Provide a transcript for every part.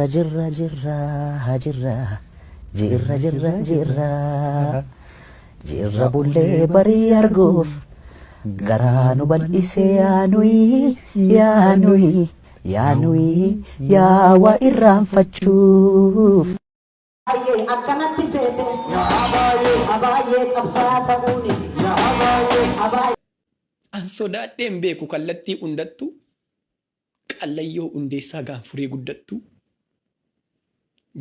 Jirra jirra jirra jirra jirra jirra jirra jirra bullee barii arguuf garaa nu bal'isee yaa nuyi yaa nuyi yaa nuyi yaa waa irraanfachuuf. Baay'ee akkanatti feete abaay'ee qabsaa ta'uuni abaay'ee. An sodaadhee hin beeku kallattii hundattuu Qallayyoo Hundeessaa Gaanfuree guddattuu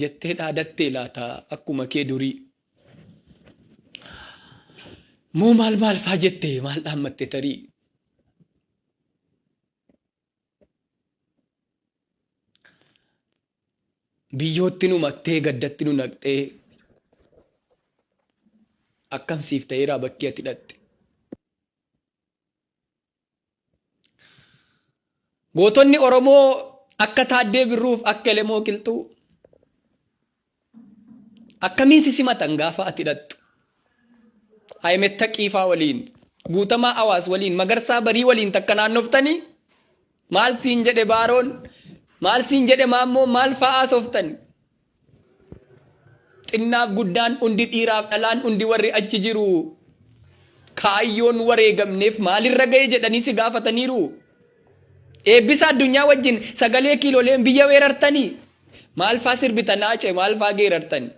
jettee dhaadattee laata akkuma kee durii? Moo maal maal faa jette maal dhaammatte tarii? Biyyootti nu maktee gaddatti nu naqxee akkam siif ta'eeraa bakki ati dhaqxe? Gootonni Oromoo akka Taaddee Birruuf akka Elemoo Qilxuu akkamiin si simatan gaafa ati dhaqxu? Ahimed Taqiifaa waliin, Guutamaa Awaas waliin, Magarsaa Barii waliin takka naannoftanii maal siin jedhe Baaroon, maal siin jedhe Maammoo, maal fa'aa haasoftani? Xinnaaf guddaan hundi dhiiraaf dhalaan hundi warri achi jiru kaayyoon wareegamneef maalirra ga'e jedhanii si gaafataniiru. Eebbisa addunyaa wajjin sagalee kiiloleen biyya weerartanii maal faa sirbitan Haacee maal faa geerartani.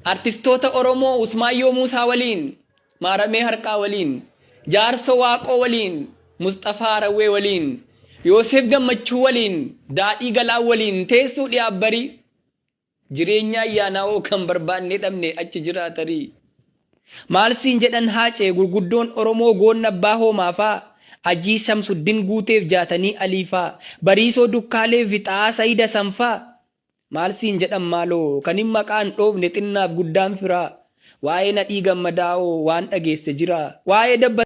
Artistoota Oromoo Usmaayyoo Muusaa waliin Maaramee Harqaa waliin, Jaarsoo Waaqoo waliin, Musxafaa Harawwee waliin, Yooseef Gammachuu waliin, Daadhii Galaan waliin teessuu dhiyaaf barii. Jireenya ayyaanaawoo kan barbaannee dhabne achi jiraa tarii. Maal siin jedhan Haacee gurguddoon Oromoo goonna abbaa hoomaa faa, Ajii Shamsuddin Guuteef Jaatanii Alii faa, Bariisoo Dukkaalee fi Xaa'aa Sayid Hasan faa. Maal siin jedhan maaloo kanin maqaa hin dhoofne xinnaaf guddaan firaa Waa'ee Nadhii Gammadaa hoo waan dhageesse jiraa Waa'ee Dabbasaa.